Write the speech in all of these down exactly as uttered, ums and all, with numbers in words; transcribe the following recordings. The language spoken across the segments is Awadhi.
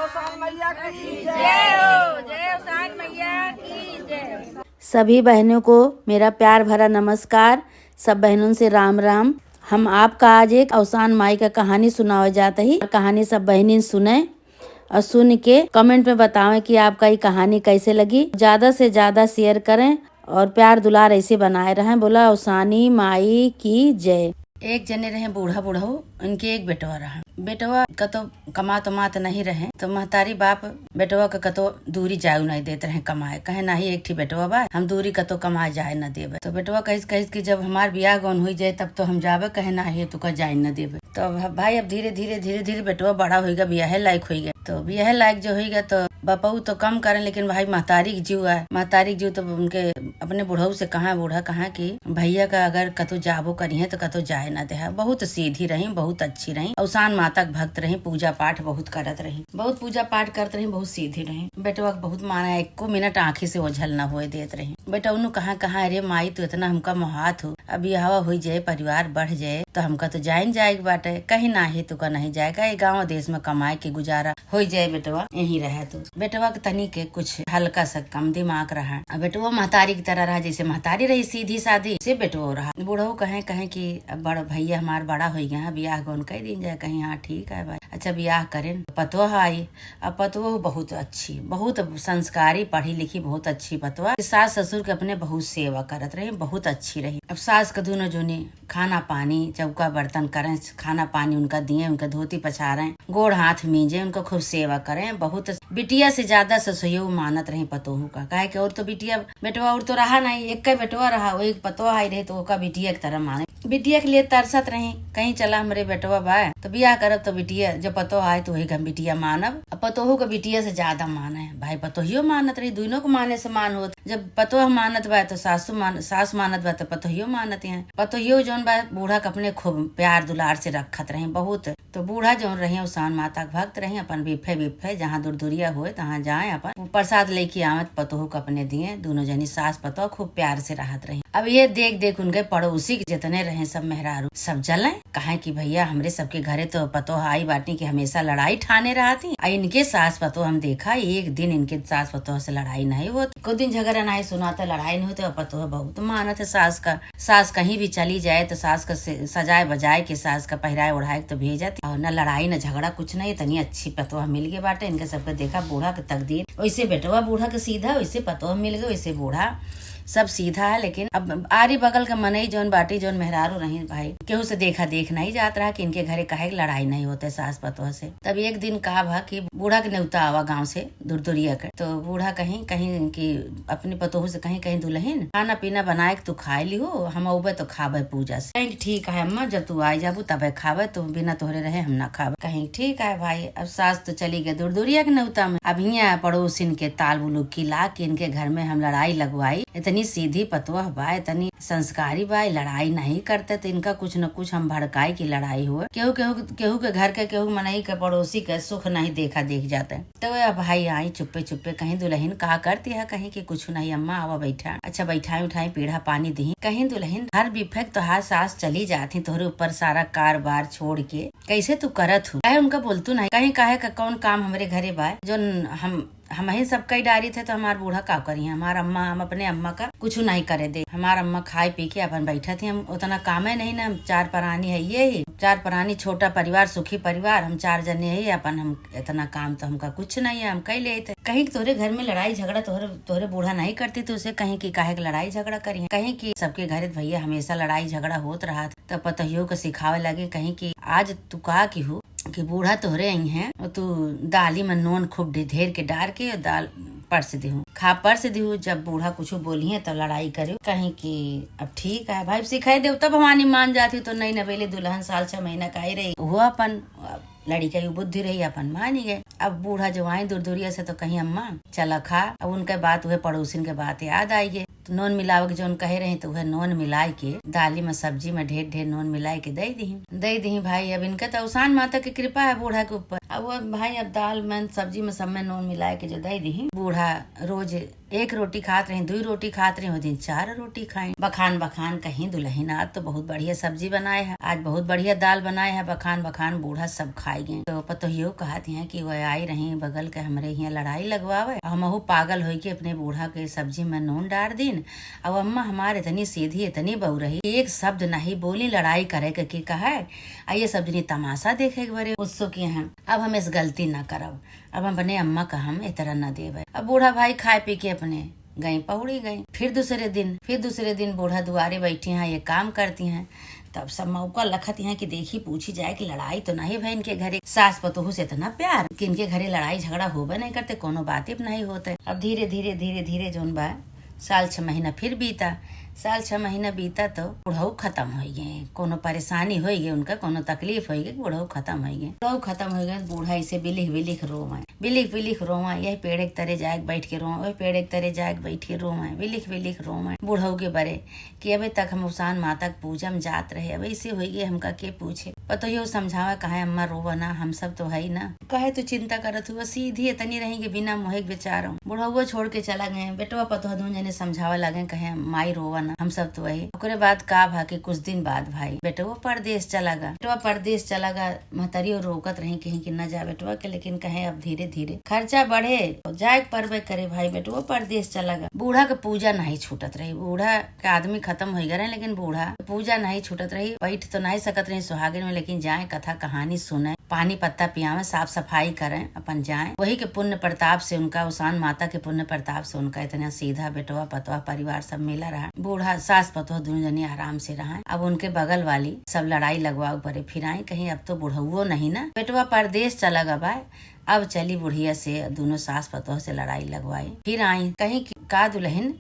जय हो, जय अवसान मैया की जय। सभी बहनों को मेरा प्यार भरा नमस्कार। सब बहनों से राम राम। हम आपका आज एक अवसान माई का कहानी सुनावे जात ही। कहानी सब बहनिन सुने और सुन के comment में बतावें कि आपका ये कहानी कैसे लगी। ज्यादा से ज्यादा share करें और प्यार दुलार ऐसे बनाए रहें। बोला अवसानी माई की जय। एक जने रहे बूढ़ा बुढ़ऊ, उनके एक बेटवा रहा। बेटवा कतो कमात उमात नहीं रहे, तो महतारी बाप बेटवा के कतो दूरी जाए नहीं देत रहे कमाए, कहे नाही एक ठी बेटवा बा, हम दूरी कतो कमाए जाए न देबे। तो बेटवा कहिस कहिस कि जब हमार बियाह गौन हुई जाए तब तो हम जाबे, कहे नाही तुका जाए न देबे। तो अब भाई अब धीरे धीरे धीरे धीरे बेटवा बड़ा होइगा, बियाहे लायक होइगा। तो बियाहे लायक जो होइगा तो बापऊ तो कम करें, लेकिन भाई महतारी के जीव आए, महतारी के जीव तो उनके अपने बुढ़ऊ से कहा, बूढ़ा कहा कि भैया का अगर कतो जाबो करिहे तो कतो जाए ना देहा। बहुत सीधी रही, बहुत अच्छी रही, अवसान माता के भक्त रही, पूजा पाठ बहुत करत रही, बहुत पूजा पाठ करत रही, बहुत सीधी रही। बेटवा के बहुत माना, एको मिनट आँखी से ओझल ना होए देत रही। बेटा उन्हू कहा, कहा अरे माई तू इतना हमका मोहात हो, अब बियाहवा होई जाए, परिवार बढ़ जाए तो हमका तो जाइन जाए के बाटे, कहीं नाही तुका नहीं जाए का, ये गाँव देश में कमाए के गुजारा होई जाए बेटवा, यहीं रहे तू। बेटवा के तनी के कुछ हल्का सा कम दिमाग रहा। अब बेटवा महतारी की तरह रहा, जैसे महतारी रही सीधी सादी, से बेटवो रहा। बूढ़ऊ कहे, कहे कि अब बड़ भैया हमार बड़ा होई गया है, बियाह गौन कह दीन जाए, कहीं हाँ ठीक है भाई। अच्छा बियाह करें, पतोह आई। अब पतोह बहुत अच्छी, बहुत संस्कारी, पढ़ी लिखी, बहुत अच्छी पतोह। सास ससुर के अपने बहुत सेवा करत रही, बहुत अच्छी रही। अब सास के दोनों जोनी खाना पानी, चौका बर्तन करें, खाना पानी उनका दिए, उनका धोती पछारें, गोड़ हाथ मीजे, उनका खूब सेवा करें। बहुत बिटिया से ज्यादा ससुइयो मानत रही पतोहू का, काहे कि और तो बिटिया बेटवा और तो रहा नहीं, एक बेटवा रहा, वो एक पतोह आई रही तो ओका बिटिया की तरह माने, बिटिया के लिए तरसत रही। कहीं चला हमरे बेटवा बा तो बियाह करब तो बिटिया, जब पतोह आए तो वही हम बिटिया मानब। अब पतोहू का बिटिया से ज्यादा माने, भाई पतोहियो मानत रही, दोनों को माने से मान होत। जब पतोह मानत बा तो सासू मान, सास मानत बा तो पतोहियो मानत हैं। पतोहियो जौन बा बूढ़ा के अपने खूब प्यार दुलार से रखत रही बहुत। तो बूढ़ा जौन रही अवसान माता के भक्त रही, अपन बिफे बिफे जहाँ दुरदुरिया होए तहाँ जाए, अपन प्रसाद लेके आवत पतोहू के अपने दिए। दोनों जनी सास पतोह खूब प्यार से रहत रही। अब ये देख देख उनके पड़ोसी के जितने रहे सब मेहरारू सब जले, कहे कि भैया हमरे सबके घरे तो पतोह आई बाटी कि हमेशा लड़ाई ठाने रहती, आ इनके सास पतोह हम देखा एक दिन इनके सास पतोह से लड़ाई नहीं होत, को दिन झगड़ा नहीं सुनाता, लड़ाई नहीं होते। और पतोह बहुत मानत है सास का, सास कहीं भी चली जाए तो सास का से-, सजाए बजाए के, सास का पहिराए ओढ़ाए के तो भेजत, और न लड़ाई न झगड़ा कुछ नहीं। इतनी अच्छी पतोह मिल गई बाटे इनके सबके। देखा बूढ़ा के तकदीर, वैसे बेटवा बूढ़ा के सीधा, वैसे पतोह मिल गए, वैसे बूढ़ा सब सीधा है। लेकिन अब आरी बगल के मनई जौन बाटी, जौन मेहरारू रही भाई, केहू से देखा देख नहीं जात रहा कि इनके घरे काहे के लड़ाई नहीं होते सास पतोह से। तब एक दिन का भा कि बूढ़ा के नेवता आवा गाँव से दुरदुरिया के, तो बूढ़ा कहीं कहीं कि अपनी पतोहू से कहीं, कहीं दुलहिन खाना पीना बनाए के तू खाए लिहो, हम अउबे तो खाबे पूजा से। कहीं ठीक है अम्मा, जब तू आए जाबू तबे खाबे, तू बिना तोहरे रहे हम ना खाबे। कहीं ठीक है भाई। अब सास तो चली गई दुरदुरिया के नेवता में, अब हियाँ पड़ोसिन के ताल बुलुकी ला के इनके घर में हम लड़ाई लगवाई। इतनी सीधी पतोह बा, इतनी संस्कारी बा, लड़ाई नहीं करते तो इनका कुछ न कुछ हम भड़काई कि लड़ाई हुए। केहू केहू केहू के घर के केहू मनई के पड़ोसी के सुख नहीं देखा देख जाते। तो वह भाई आई चुप्पे चुप्पे, कहीं दुलहिन का करती है, कहीं कि कुछ नहीं अम्मा आवा बैठा, अच्छा बैठाई उठाई पीढ़ा पानी दी। कहीं दुलहिन हर बिफे के तोहार सास चली जाती, तोहरे ऊपर सारा कार बार छोड़ के कैसे तू करत हूँ? काहे उनका बोलतू नहीं? कहीं काहे का कौन काम हमरे घरे बा जौन हम हम ही सब कई डारी थे तो हमार बूढ़ा का करी, हमार अम्मा, हम अपने अम्मा का कुछ नहीं करे दे। हमार अम्मा खाए पी के अपन बैठत ही, हम उतना कामे नहीं ना, हम चार परानी है ये ही, चार परानी, छोटा परिवार, सुखी परिवार, हम चार जने ही अपन, हम इतना काम तो हमका कुछ नहीं है, हम कई लेते। कहीं कि तोहरे घर में लड़ाई झगड़ा तोहरे तोहरे बूढ़ा नहीं करती तो उसे कहीं कि काहे के लड़ाई झगड़ा करी, कहीं कि सबके घरे भैया हमेशा लड़ाई झगड़ा होत रहा। तो पतोहियो के सिखावे लगे, कहीं कि आज तू का किहू कि बूढ़ा तोहरे आई हैं, और तू दाली में नून खूब ढे-, ढेर के डार के दाल परस दिहू, खा परस दिहू। जब बूढ़ा कुछ बोली है तो लड़ाई करियो, कहीं कि अब ठीक है भाई, सिखाई देव तब भवानी मान जाती। तो नई नवेली दुलहन साल छह महीना का आई रही, वो अपन, अब लड़िका यू बुद्धि रही, अपन मानी गए। अब बूढ़ा जो आई दुरदुरिया से तो कहीं अम्मा चला खा। अब उनके बात हुए पड़ोसिन के बात याद आई गए। नून मिलावे के जौन कहे रही, तो वह नून मिलाए के दाली में, सब्जी में ढेर ढेर नून मिलाए के दे दीही, दे दीही भाई। अब इनका तो अवसान माता की कृपा है बूढ़ा के ऊपर। अब वो भाई, अब दाल में, सब्जी में, सब में नून मिलाए के जो दे दीही, बूढ़ा रोज एक रोटी खात रही, दुई रोटी खात रही, वो दिन चार रोटी खाई। बखान बखान कहीं, दुलहिन आज तो बहुत बढ़िया सब्जी बनाए है, आज बहुत बढ़िया दाल बनाए है। बखान बखान बूढ़ा सब खाई गए। तो पतोहियो कहत हैं कि वह आई रही बगल के हमरे हियाँ लड़ाई लगवावे, हमहू पागल होई के अपने बूढ़ा के सब्जी में नून डार दीन। अब अम्मा हमार इतनी सीधी, इतनी बहू रही, एक शब्द नहीं बोली, लड़ाई करे के, के कहे, आ ये सब जनी तमाशा देखे के बरे उत्सुक हैं। अब हम इस गलती ना करब, अब हम अपने अम्मा का हम इतरा न देवे। अब बूढ़ा भाई खाए पी के अपने गई, पहुड़ी गई। फिर दूसरे दिन, फिर दूसरे दिन बूढ़ा दुआरे बैठी हैं, ये काम करती हैं। तब सब मौका लखत हैं कि देखी, पूछी जाए कि लड़ाई तो नहीं भई इनके घरे। सास पतोहू से इतना प्यार कि इनके घरे लड़ाई झगड़ा होबे नहीं करते, कोनो बात ही नहीं होते। अब धीरे धीरे, धीरे धीरे जौन बा, साल छह महीना फिर बीता। साल छह महीना बीता तो बुढ़ऊ खत्म हो गए, कोनो परेशानी हो गई उनका, कोनो तकलीफ हो गई, बुढ़ऊ खत्म हो गए। बुढ़ऊ खत्म हो गए, बूढ़ा ऐसे बिलिख बिलिख रोवे, बिलिख बिलिख रोवे, यह पेड़े के तरे जाए के बैठ के रोवे, वह पेड़े के तरे जाए के बैठ के रोवे, बिलिख बिलिख रोवे बुढ़ऊ के बरे कि अबे तक हम अवसान माता के पूजा में जात रहे, अब ऐसे हो गए, हमका के पूछे। पतोहियो समझावे, कहे अम्मा रोवा ना, हम सब तो है ही ना, कहे तू चिंता करत हुआ, सीधी इतनी रही कि बिना मोहे के बेचारो। बुढ़ऊ छोड़ के चला गए, बेटवा पतोह दोनों जने समझावे लगे, कहे माई रोवा ना, हम सब तो वही। ओकरे बाद का भा कि कुछ दिन बाद भाई बेटवा परदेश चला गा, बेटवा परदेश चला गा। महतारी और रोकत रही, कहीं कि न जा बेटवा के, लेकिन कहे अब धीरे धीरे खर्चा बढ़े, जाए के परबे करे भाई, बेटवा परदेश चला गा। बूढ़ा के पूजा नहीं छूटत रही, बूढ़ा के आदमी खत्म हो गए रहे, लेकिन बूढ़ा के पूजा नहीं छूटत रही। बैठ तो नहीं सकत रही सुहागिन में, लेकिन जाए कथा कहानी सुने, पानी पत्ता पियावे, साफ सफाई करें, अपन जाए। वही के पुण्य प्रताप से उनका, अवसान माता के पुण्य प्रताप से उनका इतना सीधा बेटवा पतवा परिवार सब मिला रहा। बूढ़ा सास पतोह दोनों जनी आराम से रहा। अब उनके बगल वाली सब लड़ाई लगवा परे, फिर आई कहीं अब तो बुढ़उओ नहीं ना, बेटवा परदेश चला गवा, अब चली बुढ़िया से दोनों सास पतोह से लड़ाई लगवाई। फिर आई कहीं कि का दुलहिन,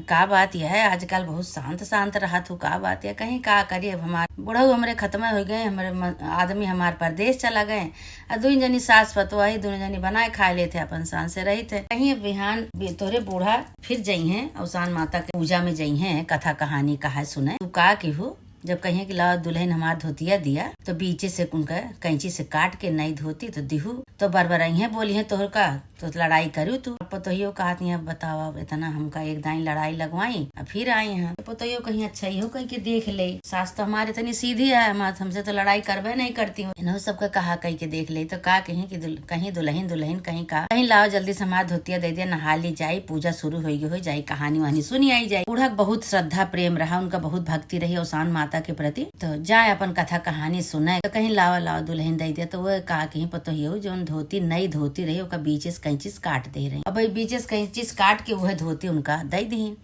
का बात यह है, आजकल बहुत शांत शांत रहत हूँ, का बात यह? कहीं का करी, अब हमार बुढ़ऊ हमरे खत्म हो गए, हमरे म-, आदमी हमार परदेश चला गए, आ दुई जनी सास पतोह आई, दोनों जनी बनाए खाए लेते, अपन शान से रही थे। कहीं अब बिहान बि-, तोरे बूढ़ा फिर जई हैं अवसान माता के पूजा में जई हैं, कथा कहानी कहा सुने। तू का किहू, जब कहिए कि लाओ दुलहिन हमार धोतिया दिया, तो बीचे से उनका कैंची से काट के नई धोती तो दिहू, तो बरबरइहें बोलिहें तोहर का, तो लड़ाई करू तू। अब पतोहियो कहत हैं, अब बताओ, अब इतना हमका एक दाई लड़ाई लगवाई, अब फिर आई हैं। तो पतोहियो कहीं अच्छा इहो कह के देख ले, सास तो हमारे इतनी सीधी है, हमार, हमसे तो लड़ाई करबे नहीं करती हो। इन्हों सबका कहा कह के देख ले, तो का कहीं कि दुल-, कहीं दुलहिन, दुलहिन कहीं का, कहीं लाओ जल्दी से हमार धोतिया दे दे, नहा ली जाई, पूजा शुरू होई गई हो जाई, कहानी वहानी सुनी आई जाई। बूढ़ा के बहुत श्रद्धा प्रेम रहा, उनका बहुत भक्ति रही अवसान माता के प्रति। तो जाए अपन कथा कहानी सुने, तो कहीं लावा लावा दुलहिन दे दे, तो वो का कहीं पतोहियो जौन धोती, नई धोती रही, ओका बीचे से कैंची से काट दे रही। अब वही बीचे से कैंची से काट के वह धोती उनका दे दीन,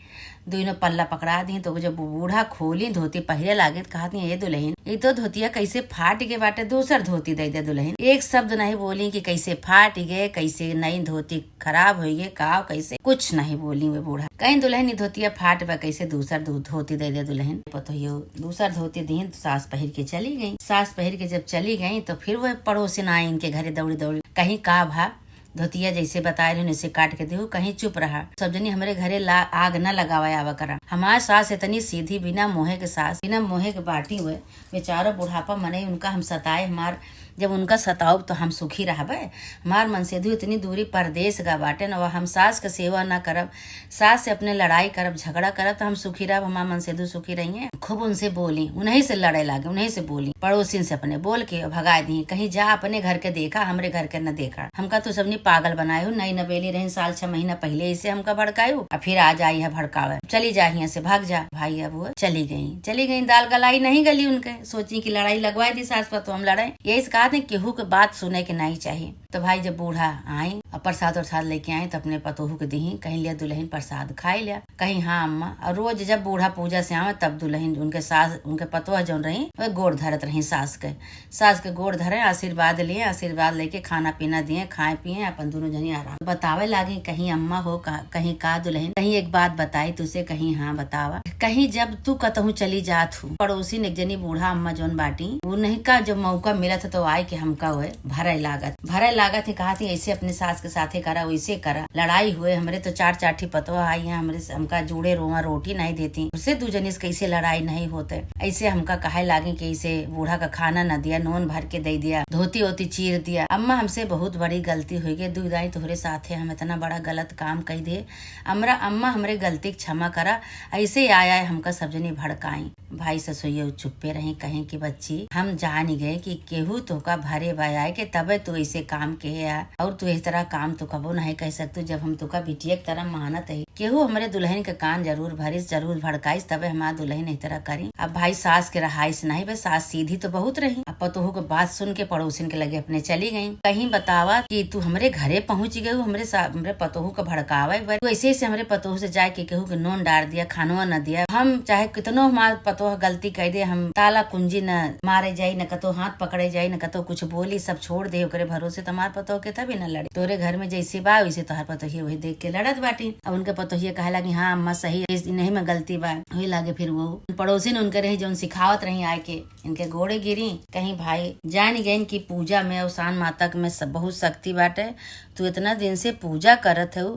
दोनों पल्ला पकड़ा दीन। तो जब वो बूढ़ा खोली धोती पहिरे लागे, तो कहत हैं, "ए दुलहिन, ई तो धोतिया कैसे फाट गए बाटे, दूसर धोती दे दे दुलहिन।" एक शब्द नहीं बोली कि कैसे फाट गए, कैसे नई धोती खराब होई गए का, कैसे, कुछ नहीं बोली वे बूढ़ा। कहीं दुलहिन ई धोतिया फाट बा, कैसे दूसर धो-, धोती दे दे दुलहिन। पतोहियो दूसर धोती दीन, सास पहिर के चली गई। सास पहिर के जब चली गई तो फिर वह पड़ोसिन आई इनके घरे दौड़ी दौड़ी, कहीं का भा धोतिया जैसे बताए रहे वैसे काट के देहू, कहीं चुप रहा। सब जनी हमरे घरे ला-, आग न लगावे आवा करा। हमार सास इतनी सीधी, बिना मोहे के सास, बिना मोहे के बाटी हुए, बेचारो बुढ़ापा मनई उनका हम सताए, हमार जब उनका सताउब तो हम सुखी रहबे? हमार मनसेधु इतनी दूरी परदेस गा बाटे न, वह हम सास के सेवा न करब, सास से अपने लड़ाई करब, झगड़ा करब तो हम सुखी रहब, हमार मनसेधु सुखी रहिए। खूब उनसे बोली, उन्हीं से लड़े लागे, उन्हीं से बोली, पड़ोसिन से अपने बोल के भगाए दी, कहीं जा अपने घर के देखा, हमरे घर के न देखा, हमका तो सबनी पागल बनाए हो, नई नबेली रही साल छह महीना पहले इसे हमका भड़काए हो, अब फिर आ जाई है भड़कावे, चली जा हियां से, भाग जा। भाई अब वो चली गई, चली गई, दाल गलाई नहीं गली उनके, सोची कि लड़ाई लगवाए दी सास पतोह हम लड़े, यही से कहा थे केहू के बात सुने के नहीं चाहिए। तो भाई जब बूढ़ा आई और प्रसाद उरसाद लेके आई तो अपने पतोहू के दीही, कहीं लिया दुलहिन प्रसाद खाए लिया, कहीं हाँ अम्मा। और रोज जब बूढ़ा पूजा से आवे तब दुलहिन उनके सास, उनके पतोह जौन रही वह गोड़ धरत रही सास के, सास के गोड़ धरे, आशीर्वाद लिए, आशीर्वाद लेके खाना पीना दिए, खाए पिए, अपन दोनों जनी आराम। बतावे लागी, कहीं अम्मा हो का, कहीं का दुलहिन, कहीं एक बात बताई तुसे, कहीं हाँ बतावा। कहीं जब तू कतहूँ चली जात हूँ, पड़ोसिन एक जनी बूढ़ा अम्मा जौन बाटी, उन्हीं का जब मौका मिलत है तो आए के हमका वह भरे लागत, भरे लागत है, कहत है ऐसे अपने सास के साथे करा, वैसे करा। लड़ाई हुए, हमरे तो चार चार ठी पतोह आई हैं, हमरे से, हमका जूड़े रोवा रोटी नहीं देती, उससे दू जनी से कैसे लड़ाई नहीं होते? ऐसे हमका कहे लागे कि ऐसे बूढ़ा का खाना न दिया, नून भर के दे दिया, धोती ओती चीर दिया। अम्मा, हमसे बहुत बड़ी गलती हुई गई, दुई दाई तोहरे साथे हम इतना बड़ा गलत काम कई दे। हमरा अम्मा, हमरे गलती के क्षमा करा। ऐसे आय आय हमका सब जनी भड़काई। भाई ससुइयो चुप्पे रही, कहें कि बच्ची, हम जान गए कि केहू तोहका भरे बा आए के, तबे तू ऐसे काम किहे आ, और तू इस तरह काम तो कबो नहीं कह सकतू, जब हम तोहका बिटिया की तरह मानत ही। केहू हमरे दुल्हन के कान जरूर भरिस, जरूर भड़काइस, तबे हमार दुल्हन इस तरह करी। अब भाई, सास के रहाइस नहीं बे, सास सीधी तो बहुत रही। अब पतोहू के बात सुन के पड़ोसिन के लगे अपने चली गई। कहीं बतावा कि तू हमरे घरे पहुंच गयू, हमरे सा-, हमरे पतोहू के भड़कावे बे। तू ऐसे ऐसे हमरे पतोहू से जाए के केहू के नून डार दिया, खानवा न दिया। हम चाहे कितनो हमार पतोह गलती कह दे, हम ताला कुंजी न मारे जाई, न कतो हाथ पकड़े जाई, न कतो कुछ बोली, सब छोड़ दे ओकरे भरोसे। तो हमार पतोह के तभी न लड़ी। तोरे घर में जैसे बा वैसे तोहार पतोहिया वही देख के लड़त बाटी। अब उनके पतोहिया कहे लागी, हाँ अम्मा सही, इस इन्हीं में गलती बा। वही लागे फिर वो पड़ोसिन उनके रही जौन सिखावत रही आए के इनके गोड़े गिरी। कहीं भाई, जान गइन कि पूजा में अवसान माता में सब बहुत शक्ति बाटे। तू इतना दिन से पूजा करत हऊ,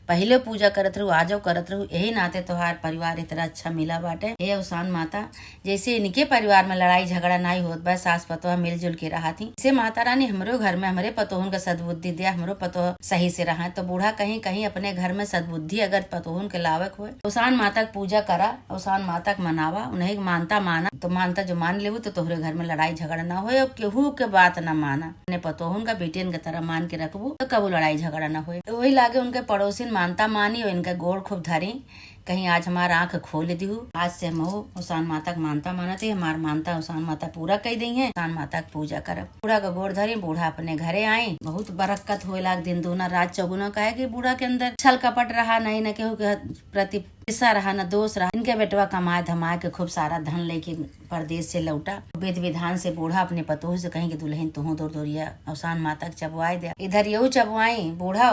पहिले पूजा करत रहू, आजो करत रहू, यही नाते तोहार परिवार इतना अच्छा मिला बाटे। हे अवसान माता, जैसे इनके परिवार में लड़ाई झगड़ा नाई होत बा, सास पतोह मिलजुल के रहत ही, से माता रानी हमरो घर में हमरे पतोहन का सद्बुद्धि दिया, हमरो पतोह सही से रहा। तो बूढ़ा कहीं कहीं अपने घर में सद्बुद्धि अगर पतोहन के लावक होए, अवसान माता के पूजा करा, अवसान माता के मनावा, उन्हें के मानता माना, तो मानता जो मान लेबू तो तोहरे घर में लड़ाई झगड़ा ना होए और केहू के बात ना माना। अपने पतोहन का बेटियन के तरह मान के रखबू तो कबो लड़ाई झगड़ा ना होए। तो वही लागे उनके पड़ोसिन मानता मानी और इनके गोड़ खूब धरी, कहीं आज हमार आँख खोल दिहू। आज से हमहू अवसान माता के मानता मानत ही, हमार मानता अवसान माता पूरा कई दई है, अवसान माता के पूजा करब। बूढ़ा का गोड़ धरी, बूढ़ा अपने घरे आई। बहुत बरक्कत होए लाग, दिन दूना रात चौगुना, काहे कि बूढ़ा के अंदर छल कपट रहा, नहीं न केहू के प्रति ईर्ष्या रहा, न दोष रहा। इनके बेटवा कमाए धमाए के खूब सारा धन लेके परदेश से लौटा। विधि विधान से बूढ़ा अपने पतोह से कहीं कि दुल्हन तुहू दुरदुरिया अवसान माता के चबवाए दे। इधर यहू चबवाई, बूढ़ा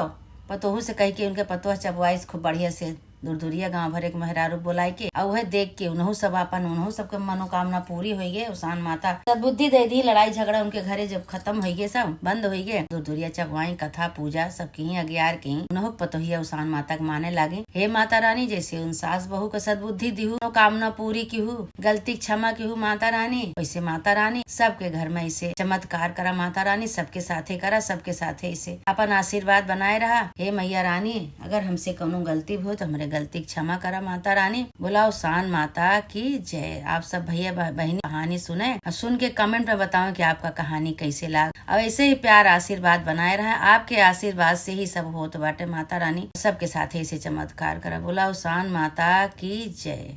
पतोहू से कह के उनके पतोह चबवाई खूब बढ़िया से। दुरदुरिया गाँव भर एक मेहरारू बोलाए के, आ उहे देख के उनहू सब आपन, उनहू सबके मनोकामना पूरी होई गे। अवसान माता सद्बुद्धि दे दी, लड़ाई झगड़ा उनके घरे जब खत्म होई गे, सब बंद होई गे, दुरदुरिया चबवाई, कथा पूजा सब की अगियार के उनहू पतोहिया अवसान माता के माने लागी। हे माता रानी, जैसे उन सास बहू के सद्बुद्धि दिहू, मनोकामना पूरी किहू, गलती के क्षमा किहू माता रानी, वैसे माता रानी सबके घर में ऐसे चमत्कार करा माता रानी, सबके साथे करा, सबके साथे ऐसे अपन आशीर्वाद बनाए रहा। हे मैया रानी, अगर हमसे कौनो गलती भी हो तो हमरे गलती के क्षमा करा माता रानी। बोला अवसान माता की जय। आप सब भैया बह-, बहिनी कहानी सुने और सुन के comment में बताओ कि आपका कहानी कैसे लाग। और ऐसे ही प्यार आशीर्वाद बनाए रहा। आपके आशीर्वाद से ही सब होत बाटे माता रानी, सबके साथे ऐसे चमत्कार करा। बोला अवसान माता की जय।